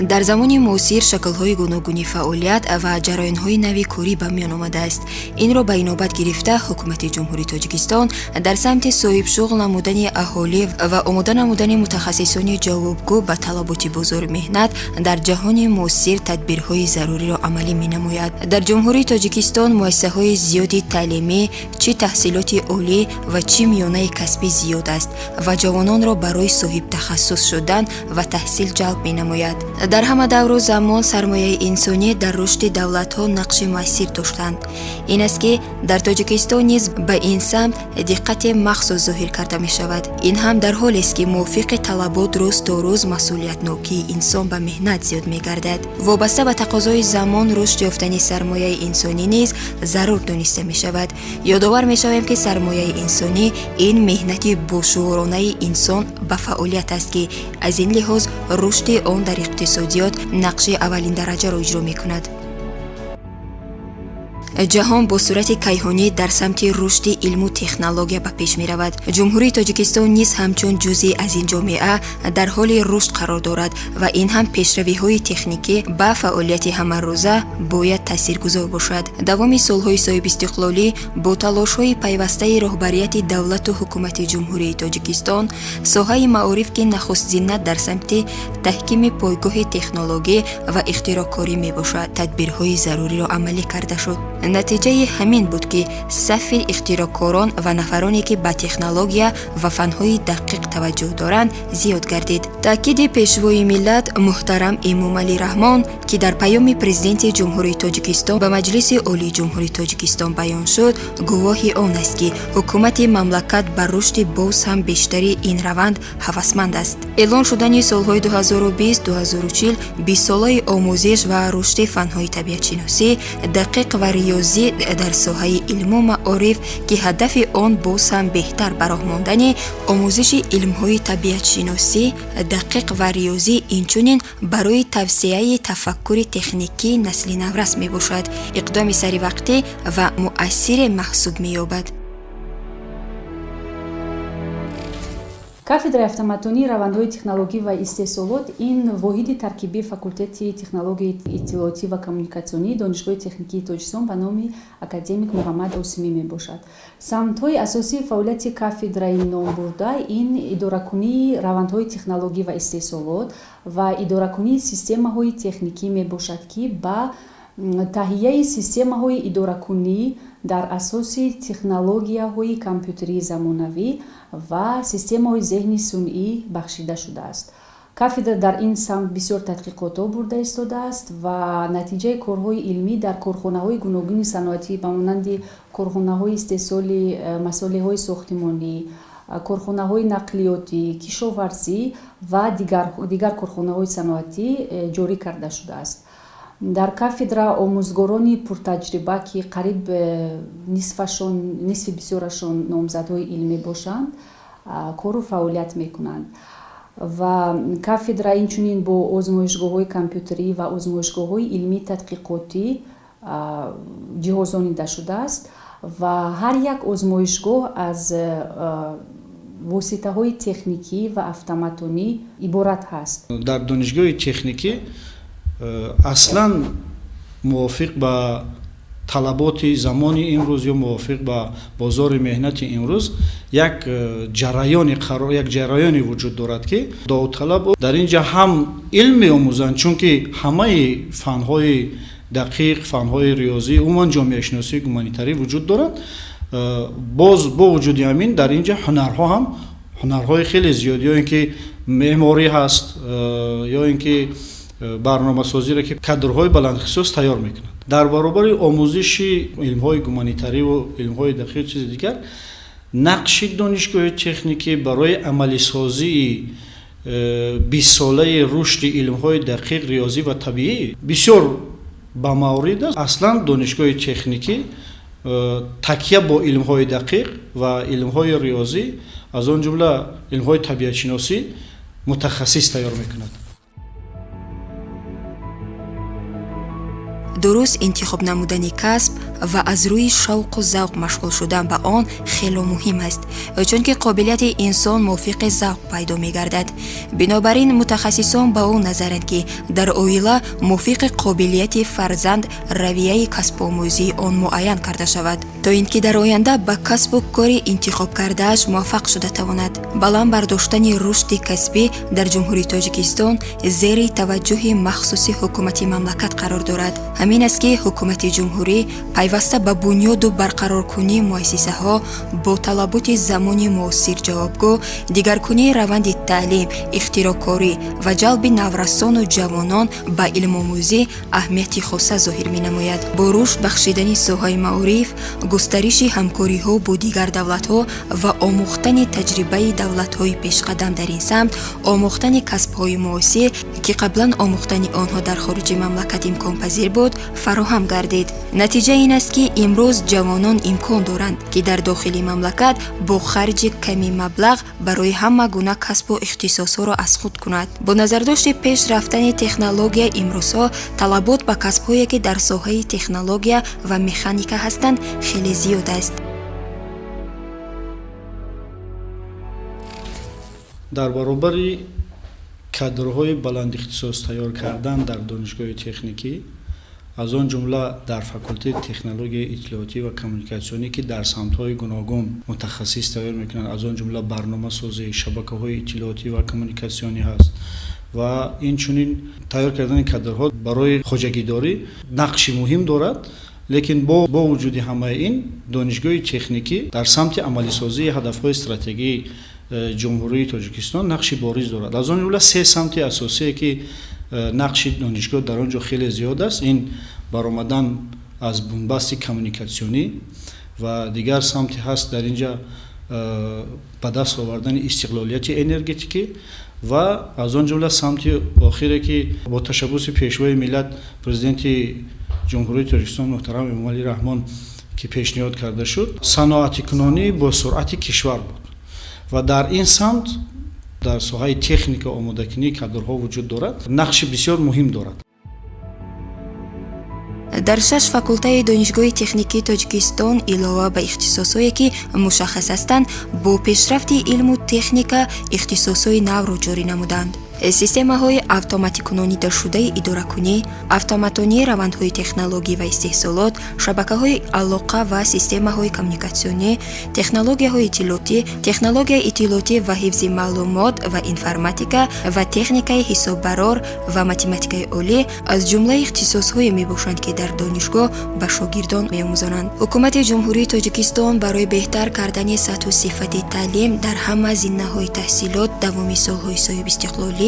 Дар замони муосир шаклҳои гуногуни фаъолият ва ҷараёнҳои нави корӣ ба миён омадааст. Инро ба инобат гирифта, Ҳукумати Ҷумҳурии Тоҷикистон дар самти соҳибшуғл намудани аҳолӣ ва омода намудани мутахассисони ҷавобгӯ ба талаботи бозори меҳнат дар ҷаҳони муосир тадбирҳои заруриро амалӣ менамояд. Дар Ҷумҳурии Тоҷикистон муассисаҳои зиёди таълимӣ, чӣ таҳсилоти олӣ ва чӣ миёнаи касбӣ, зиёд аст ва ҷавононро барои соҳибтахассус шудан ва таҳсил ҷалб менамояд. Дар ҳама давру замон сармояи инсонӣ дар рушди давлатҳо нақши муассир доштанд. Ин аст, ки дар Тоҷикистон низ ба ин самт диққати махсус зоҳир карда мешавад. Ин ҳам дар ҳолест, ки мувофиқи талабот рӯз то рӯз масъулиятнокии инсон ба меҳнат зиёд мегардад. Вобаста ба тақозои замон рушд ёфтани сармояи инсонӣ низ зарур дониста мешавад. Ёдовар мешавем, ки сармояи инсонӣ ин меҳнати бошууронаи инсон ба фаъолият аст, ки аз ин лиҳоз рушди он дар иқтисодиёт нақши аввалиндараҷаро иҷро мекунад. Ҷаҳон бо суръати кайҳонӣ дар самти рушди илму технология ба пеш меравад. Ҷумҳурии Тоҷикистон низ ҳамчун ҷузъе аз ин ҷомеа дар ҳоли рушд қарор дорад ва ин ҳам пешравиҳои техникӣ ба фаъолияти ҳамарӯза бояд таъсиргузор бошад. Давоми солҳои соҳибистиқлолӣ бо талошҳои пайвастаи роҳбарияти давлату ҳукумати Ҷумҳурии Тоҷикистон соҳаи маориф, ки нахустзиннат дар самти таҳкими пойгоҳи технологӣ ва ихтироъкорӣ мебошад, тадбирҳои заруриро амалӣ карда шуд. Натиҷаи ҳамин буд, ки сафи ихтироъкорон ва нафароне, ки ба технология ва фанҳои дақиқ таваҷҷӯҳ доранд, зиёд гардид. Таъкиди Пешвои миллат муҳтарам Эмомалӣ Раҳмон, ки дар Паёми Президенти Ҷумҳурии Тоҷикистон ба Маҷлиси Олии Ҷумҳурии Тоҷикистон баён шуд, гувоҳи он аст, ки ҳукумати мамлакат ба рушди боз ҳам бештари ин раванд ҳавасманд аст. Эълон шудани солҳои 2020-2040 бистсолаи омӯзиш ва рушди фанҳои табиатшиносӣ, дақиқ ва риёзӣ дар соҳаи илму маориф, ки ҳадафи он боз ҳам беҳтар ба роҳ мондани омӯзиши илмҳои табиатшиносӣ, дақиқ ва риёзӣ, инчунин барои тавсеаи тафаккури техникии насли наврас мебошад, иқдоми саривақтӣ ва муассире маҳсуб меёбад. Кафедраи автоматонии равандҳои технологӣ ва истеҳсолот ин воҳиди таркибии факултети технологияи иттилоотӣ ва коммуникатсионии Донишгоҳи техникии Тоҷикистон ба номи академик Муҳаммад Осимӣ мебошад. Самтҳои асосии фаъолияти кафедраи номбурда ин идоракунии равандҳои технологӣ ва истеҳсолот ва идоракунии системаҳои техникӣ мебошад, ки ба таҳияи системаҳои идоракунӣ дар асоси технологияҳои компютерии замонавӣ ва системаҳои зеҳни сунъӣ бахшида шудааст. Кафедра дар ин самт бисёр тадқиқотҳо бурда истодааст ва натиҷаи корҳои илмӣ дар корхонаҳои гуногуни саноатӣ, ба монанди корхонаҳои истеҳсоли масолеҳҳои сохтимонӣ, корхонаҳои нақлиётӣ, кишоварзӣ ва дигар корхонаҳои саноатӣ ҷорӣ карда шудааст. Дар кафедра омӯзгорони пуртаҷриба, ки қариб нисфашон, нисфи бисёрашон номзадҳои илмӣ бошанд, кору фаъолият мекунанд. Ва кафедра инчунин бо озмоишгоҳҳои компютерӣ ва озмоишгоҳҳои илмии тадқиқотӣ ҷиҳозонида шудааст ва ҳар як озмоишгоҳ аз воситаҳои техникӣ ва автоматонӣ иборат ҳаст. Дар донишгоҳи техникӣ аслан мувофиқ ба талаботи замони имрӯз ё мувофиқ ба бозори меҳнати имрӯз як ҷараёне вуҷуд дорад, ки довталаб дар ин ҷа ҳам илм меомӯзанд, чунки ҳамаи фанҳои дақиқ, фанҳои риёзӣ, умуман ҷомеашиносии гуманитарӣ вуҷуд доранд. Боз бо вуҷуди ҳамин дар ин ҷа ҳунарҳо ҳам, ҳунарҳои хеле зиёд, ё ин ки меъморӣ ҳаст, ё ин ки барномасозиро, ки кадрҳои баландихтисос тайёр мекунанд. Дар баробари омӯзиши илмҳои гуманитариву илмҳои дақиқ, чизи дигар, нақши донишгоҳи техникӣ барои амалисозии бистсолаи рушди илмҳои дақиқ, риёзӣ ва табиӣ бисёр ба маврид аст. Аслан донишгоҳи техникӣ такя бо илмҳои дақиқ ва илмҳои риёзӣ, аз он ҷумла илмҳои табиатшиносӣ, мутахассис тайёр мекунад. Дуруст интихоб намудани касб ва аз рӯи шавқу завқ машғул шудан ба он хело муҳим аст, чунки қобилияти инсон мувофиқи завқ пайдо мегардад. Бинобар ин мутахассисон ба он назаранд, ки дар оила мувофиқи қобилияти фарзанд равияи касбомӯзии он муайян карда шавад, то ин ки дар оянда ба касбу кори интихобкардааш муваффақ шуда тавонад. Баланд бардоштани рушди касбӣ дар Ҷумҳурии Тоҷикистон зери таваҷҷӯҳи махсуси ҳукумати мамлакат қарор дорад. Ҳамин аст, ки ҳукумати ҷумҳурӣ пайваста ба бунёду барқароркунии муассисаҳо бо талаботи замони муосир ҷавобгӯ, дигаркунии раванди таълим, ихтироъкорӣ ва ҷалби наврасону ҷавонон ба илмомӯзӣ аҳамияти хоса зоҳир менамояд. Бо рушд бахшидани соҳаи маориф, густариши ҳамкориҳо бо дигар давлатҳо ва омӯхтани таҷрибаи давлатҳои пешқадам дар ин самт, омӯхтани касбҳои муосир, ки қаблан омӯхтани онҳо дар хориҷи мамлакат имконпазир буд, фароҳам гардид. Натиҷа ин аст, ки имрӯз ҷавонон имкон доранд, ки дар дохили мамлакат бо харҷи ками маблағ барои ҳама гуна касбу ихтисосҳоро аз худ кунад. Бо назардошти пеш рафтани технология, имрӯзҳо талабот ба касбҳое, ки дар соҳаи технология ва механика ҳастанд, хеле зиёд аст. Дар баробари кадрҳои баландихтисос тайёр кардан дар донишгоҳи техникӣ, аз он ҷумла дар факултети технологияи иттилоотӣ ва коммуникатсионӣ, ки дар самтҳои гуногун мутахассис тайёр мекунанд, аз он ҷумла барномасозӣ, шабакаҳои иттилоотӣ ва коммуникатсионӣ ҳаст ва инчунин тайёр кардани кадрҳо барои хоҷагидорӣ нақши муҳим дорад. Лекин бо вуҷуди ҳамаи ин, донишгоҳи техникӣ дар самти амалисозии ҳадафҳои стратегии Ҷумҳурии Тоҷикистон нақши бориз дорад. Аз он ҷумла се самти асосие, ки нақши донишгоҳ дар он ҷо хеле зиёд аст, ин баромадан аз бунбасти коммуникатсионӣ ва дигар самте ҳаст дар ин ҷа ба даст овардани истиқлолияти энергетикӣ ва аз он ҷумла самти охире, ки бо ташаббуси Пешвои миллат, Президенти Ҷумҳурии Тоҷикистон муҳтарам Эмомалӣ Раҳмон, ки пешниҳод карда шуд, саноатикунонӣ бо суръати кишвар буд ва дар ин самт дар соҳаи техника омодакунии кадрҳо вуҷуд дорад, нақши бисёр муҳим дорад. Дар шаш факултаи Донишгоҳи техникии Тоҷикистон, илова ба ихтисосҳое, ки мушаххас ҳастанд, бо пешрафти илму техника ихтисосҳои навро ҷорӣ намуданд: системаҳои автоматикунонидашудаи идоракунӣ, автоматонии равандҳои технологӣ ва истеҳсолот, шабакаҳои алоқа ва системаҳои коммуникатсионӣ, технологияҳои иттилоотӣ, технологияи иттилоотӣ ва ҳифзи маълумот ва информатика ва техникаи ҳисоббарор ва математикаи олӣ аз ҷумлаи ихтисосҳое мебошанд, ки дар донишгоҳ ба шогирдон меомӯзонанд. Ҳукумати Ҷумҳурии Тоҷикистон барои беҳтар кардани сатҳу сифати таълим дар ҳама зинаҳои таҳсилот давоми солҳои соҳибистиқлолӣ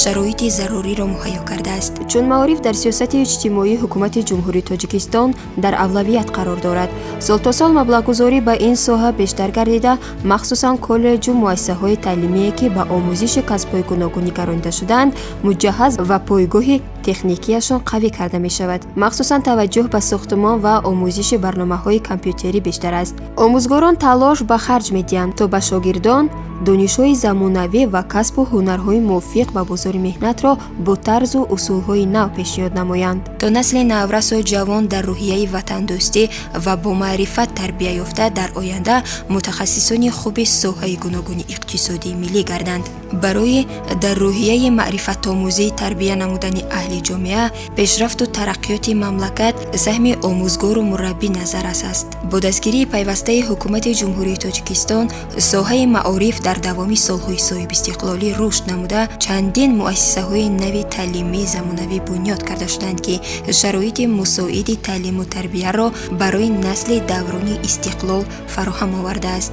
шароити заруриро муҳайё кардааст. Чун маориф дар сиёсати иҷтимоии ҳукумати Ҷумҳурии Тоҷикистон дар авлавият қарор дорад, сол то сол маблағгузорӣ ба ин соҳа бештар гардида, махсусан коллеҷу муассисаҳои таълимие, ки ба омӯзиши касбҳои гуногун нигаронида шудаанд, муҷаҳҳаз ва пойгоҳи техникияшон қавӣ карда мешавад. Махсусан таваҷҷӯҳ ба сохтумон ва омӯзиши барномаҳои компютерӣ бештар аст. Омӯзгорон талош ба харҷ медиҳанд, то ба шогирдон донишҳои замонавӣ ва касбу ҳунарҳои мувофиқ ба бозори меҳнатро бо тарзу усулҳои нав пешниҳод намоянд, то насли наврасу ҷавон дар рӯҳияи ватандӯстӣ ва бо маърифат тарбия ёфта, дар оянда мутахассисони хуби соҳаи гуногуни иқтисодии миллӣ гарданд. Барои дар рӯҳияи маърифатомӯзӣ тарбия намудани аҳли ҷомеа, пешрафту тараққиёти мамлакат саҳми омӯзгору мураббӣ назаррас аст. Бо дастгирии пайвастаи ҳукумати Ҷумҳурии Тоҷикистон соҳаи маориф дар давоми солҳои соҳибистиқлолӣ рушд намуда, чандин муассисаҳои нави таълимии замонавӣ бунёд карда шуданд, ки шароити мусоиди таълиму тарбияро барои насли даврони истиқлол фароҳам овардааст.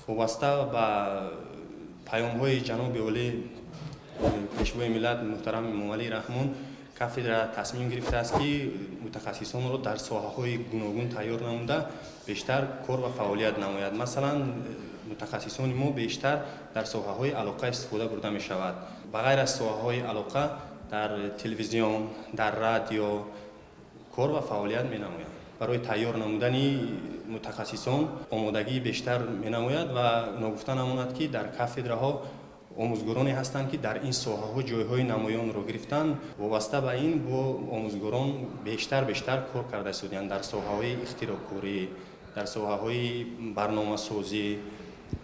Вобаста ба паёмҳои ҷаноби олӣ, Пешвои миллат муҳтарам Эмомалӣ Раҳмон, кафедра тасмим гирифтааст, ки мутахассисонро дар соҳаҳои гуногун тайёр намуда, бештар кор ва фаъолият намояд. Масалан, мутахассисони мо бештар дар соҳаҳои алоқа истифода бурда мешавад. Ба ғайр аз соҳаҳои алоқа, дар телевизион, дар радио кор ва фаъолият менамоянд. Барои тайёр намудани мутахассисон омодагии бештар менамояд ва ногуфта намонад, ки дар кафедраҳо Омӯзгороне ҳастанд, ки дар ин соҳаҳо ҷойҳои намоёнро гирифтанд. Вобаста ба ин бо омӯзгорон бештар кор карда истодаанд дар соҳаҳои ихтироъкорӣ, дар соҳаҳои барномасозӣ.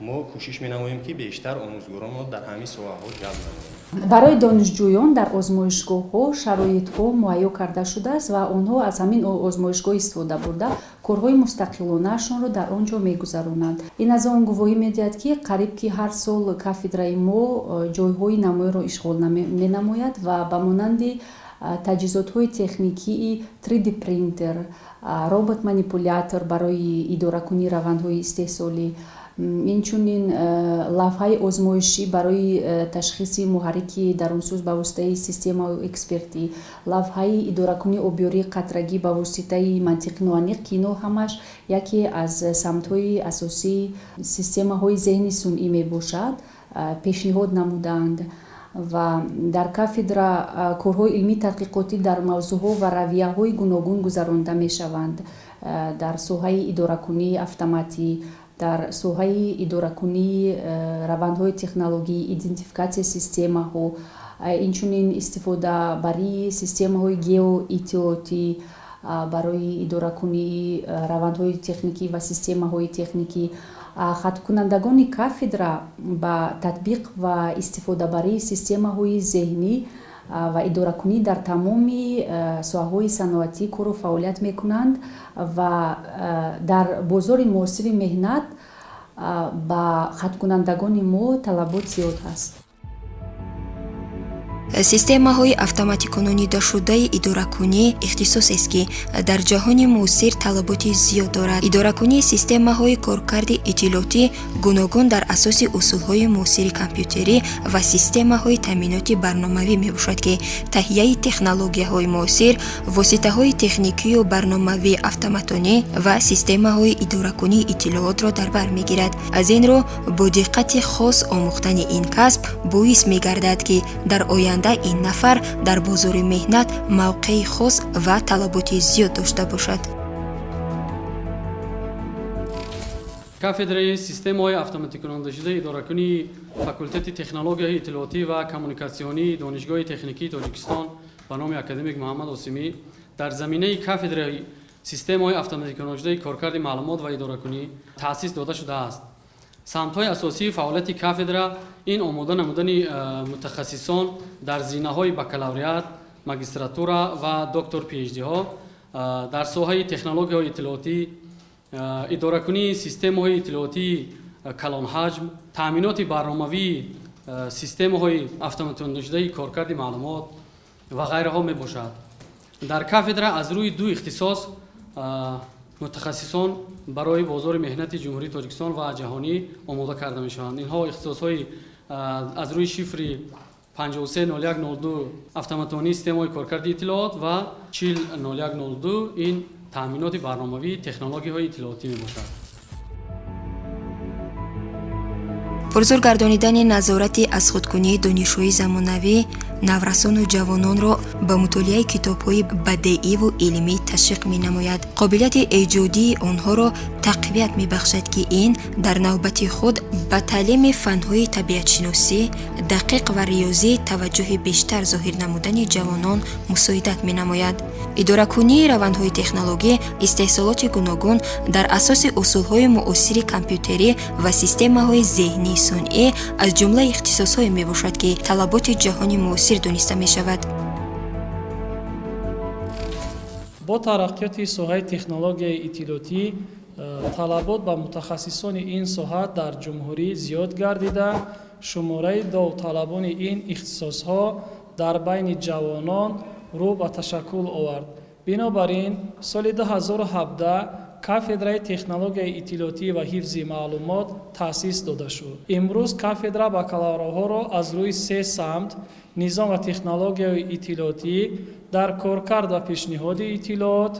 Мо кӯшиш менамоем, ки бештар омӯзгоронро дар ҳамин соҳаҳо ҷалб намоем. Барои донишҷӯён дар озмоишгоҳҳо шароитҳо муҳайё карда шудааст ва онҳо аз ҳамин озмоишгоҳ истифода бурда, корҳои мустақилонаашонро дар он ҷо мегузаронанд. Ин аз он гувоҳӣ медиҳад, ки қариб ки ҳар сол кафедраи мо ҷойҳои намоёнро ишғол менамояд ва ба монанди таҷҳизотҳои техникии 3D принтер, робот манипулятор барои идоракунии равандҳои истеҳсолӣ, инчунин лавҳаи озмоишӣ барои ташхиси муҳаррики дарунсӯз ба воситаи системаи экспертӣ, лавҳаи идоракунии обёрии қатрагӣ ба воситаи мантиқи ноаниқ, ки ино ҳамаш яке аз самтҳои асосии системаҳои зеҳни сунъӣ мебошад, пешниҳод намуданд. Ва дар кафедра корҳои илмии тадқиқотӣ дар мавзӯъҳо ва равияҳои гуногун гузаронида мешаванд: дар соҳаи идоракунии автоматӣ, дар соҳаи идоракунии равандҳои технологӣ, идентификатсияи системаҳо, инчунин истифодабарии системаҳои геоиттилоотӣ барои идоракунии равандҳои техникӣ ва системаҳои техникӣ. Хатмкунандагони кафедра ба татбиқ ва истифодабарии системаҳои зеҳнӣ ва идоракунӣ дар тамоми соҳаҳои саноатӣ кору фаъолият мекунанд ва дар бозори муосири меҳнат ба хатмкунандагони мо талабот зиёд аст. Системаҳои автоматикунонидашудаи идоракунӣ ихтисосест, ки дар ҷаҳони муосир талаботи зиёд дорад. Идоракунии системаҳои коркарди иттилоотӣ гуногун дар асоси усулҳои муосири компютерӣ ва системаҳои таъминоти барномавӣ мебошад, ки таҳияи технологияҳои муосир, воситаҳои техникию барномавии автоматонӣ ва системаҳои идоракунии иттилоотро дар бар мегирад. Аз ин рӯ, бо диққати хос омӯхтани ин касб боис мегардад, ки дар оянда ин нафар дар бозори меҳнат мавқеи хос ва талаботи зиёд дошта бошад. Кафедраи системаҳои автоматикунонидашудаи идоракунии факултети технологияи иттилоотӣ ва коммуникатсионии Донишгоҳи техникии Тоҷикистон ба номи академик Муҳаммад Осимӣ дар заминаи кафедраи системаҳои автоматикунонидашудаи коркарди маълумот ва идоракунӣ таъсис дода шудааст. Самтҳои асосии фаъолияти кафедра ин омода намудани мутахассисон дар зинаҳои бакалавриат, магистратура ва доктор PhD-ҳо дар соҳаи технологияҳои иттилоотӣ, идоракунии системаҳои иттилоотии калонҳаҷм, таъминоти барномавии системаҳои автоматизирашудаи коркарди маълумот ва ғайраҳо мебошад. Дар кафедра аз рӯи ду ихтисос мутахассисон барои бозори меҳнати Ҷумҳурии Тоҷикистон ва ҷаҳонӣ омода карда мешаванд. Инҳо ихтисосҳои аз рӯи шифри 530102 автоматонии системаҳои коркарди иттилоот ва 400102 ин таъминоти барномавии технологияҳои иттилоотӣ мебошад. Пурзур гардонидани назорати аз худкунии донишҳои замонавӣ наврасону ҷавононро ба мутолиаи китобҳои бадеиву илмӣ ташвиқ менамояд, қобилияти эҷодии онҳоро тақвият мебахшад, ки ин дар навбати худ ба таълими фанҳои табиатшиносӣ, дақиқ ва риёзӣ таваҷҷӯҳи бештар зоҳир намудани ҷавонон мусоидат менамояд. Идоракунии равандҳои технологӣ, истеҳсолоти гуногун дар асоси усулҳои муосири компютерӣ ва системаҳои зеҳнии сунъӣ аз ҷумлаи ихтисосҳое мебошад, ки талаботи ҷаҳони муосир дониста мешавад. Бо тараққиёти соҳаи технологияи иттилоотӣ талабот ба мутахассисони ин соҳа дар ҷумҳурӣ зиёд гардида, шумораи довталабони ин ихтисосҳо дар байни ҷавонон рӯ ба ташаккул овард. Бинобар ин, соли 2017 кафедраи технологияи иттилоотӣ ва ҳифзи маълумот таъсис дода шуд. Имрӯз кафедра бакалаврҳоро аз рӯи се самт: низом ва технологияи иттилоотӣ дар коркард ва пешниҳоди иттилоот,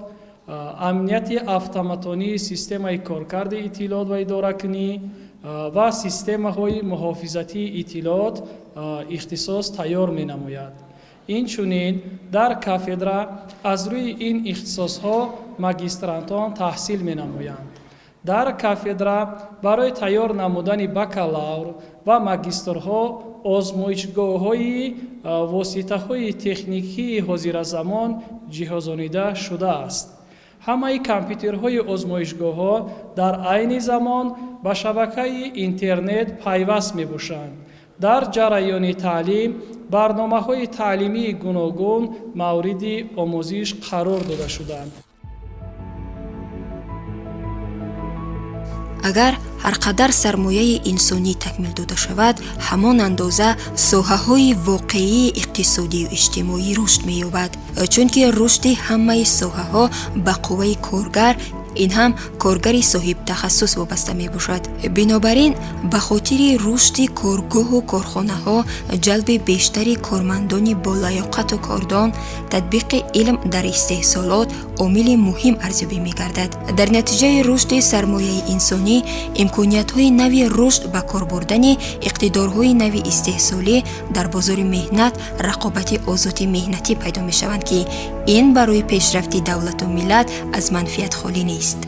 амнияти автоматонии системаи коркарди иттилоот ва идоракунӣ ва системаҳои муҳофизатии иттилоот ихтисос тайёр менамояд. Инчунин дар кафедра аз рӯи ин ихтисосҳо магистрантон таҳсил менамоянд. Дар кафедра барои тайёр намудани бакалавр ва магистрҳо озмоишгоҳҳои воситаҳои техникии ҳозиразамон ҷиҳозонида шудааст. Ҳамаи компютерҳои озмоишгоҳҳо дар айни замон ба шабакаи интернет пайваст мебошанд. Дар ҷараёни таълим барномаҳои таълимии гуногун мавриди омӯзиш қарор дода шуданд. Агар ҳар қадар сармояи инсонӣ такмил дода шавад, ҳамон андоза соҳаҳои воқеии иқтисодию иҷтимоӣ рушд меёбад, чунки рушди ҳамаи соҳаҳо ба қувваи коргар, ин ҳам коргари соҳибтахассус, вобаста мебошад. Бинобар ин, ба хотири рушди коргоҳу корхонаҳо, ҷалби бештари кормандони болаёқату кордон, татбиқи илм дар истеҳсолот омили муҳим арзёбӣ мегардад. Дар натиҷаи рушди сармояи инсонӣ имкониятҳои нави рушд, ба кор бурдани иқтидорҳои нави истеҳсолӣ дар бозори меҳнат, рақобати озоди меҳнатӣ пайдо мешаванд, ки ин барои пешрафти давлату миллат аз манфиат холӣ нест.